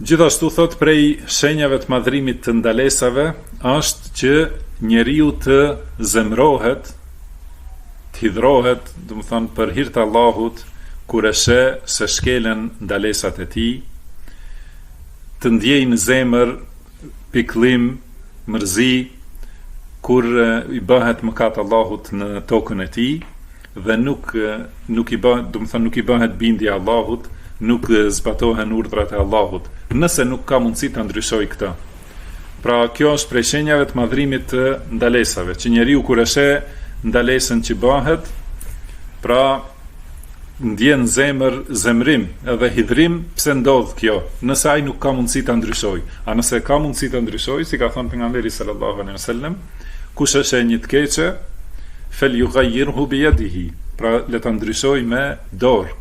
Gjithashtu thotë prej shenjave të madhrimit të ndalesave është që njeriu të zemrohet, të hidhrohet, domethënë për hir të Allahut, kur e sheh se shkelen ndalesat e tij, të ndjejë në zemër pikëllim, mërzi, kur i bëhet mëkat Allahut në tokën e tij dhe nuk nuk i bëhet, domethënë nuk i bëhet bindje Allahut, nuk zbatohen urdhrat e Allahut, nëse nuk ka mundësi ta ndryshojë këtë. Pra kjo është prej shenjave të madhrimit të ndalesave, që njeriu kur e sheh ndalesën që bëhet, pra ndjen zemër zemrim edhe hidhrim pse ndodh kjo, nëse ai nuk ka mundësi ta ndryshojë. A nëse ka mundësi ta ndryshojë, si ka thënë pejgamberi sallallahu alejhi ve sellem, kush e sheh një të keqe, fel yughayyirhu bi yadihi, pra le ta ndryshojë me dorë,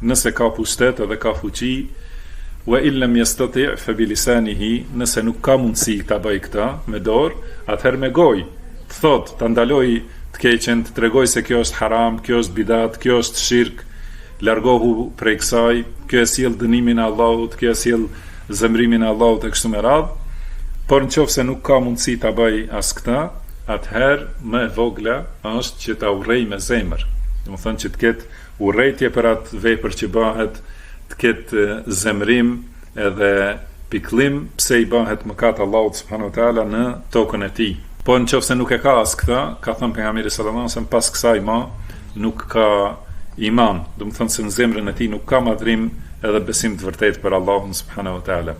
nëse ka pushtet edhe ka fuqi, wa in lam yastati' fa bi lisanihi, nëse nuk ka mundësi ta bëjë këtë me dorë, atëherë me gojë, të thotë, ta ndalojë të keqen, të tregojë se kjo është haram, kjo është bidat, kjo është shirk, largohu prej kësaj, kjo e sjell dënimin e Allahut, kjo e sjell zemërimin e Allahut e kështu me radhë. Por në qoftë se nuk ka mundësi ta bëjë as këtë, atëherë më e vogla është që ta urrejë me zemër. Domethënë që të ketë urrejtje për atë vepër që bëhet, të ketë zemërim edhe pikëllim pse i bëhet mëkat Allahut subhanahu wa taala në tokën e tij. Po në qoftë se nuk e ka as këtë, ka thënë pejgamberi sallallahu alajhi wasallam pas kësaj ma nuk ka iman, domethënë se në zemrën e tij nuk ka madhrim edhe besim të vërtetë për Allahun subhanahu wa taala.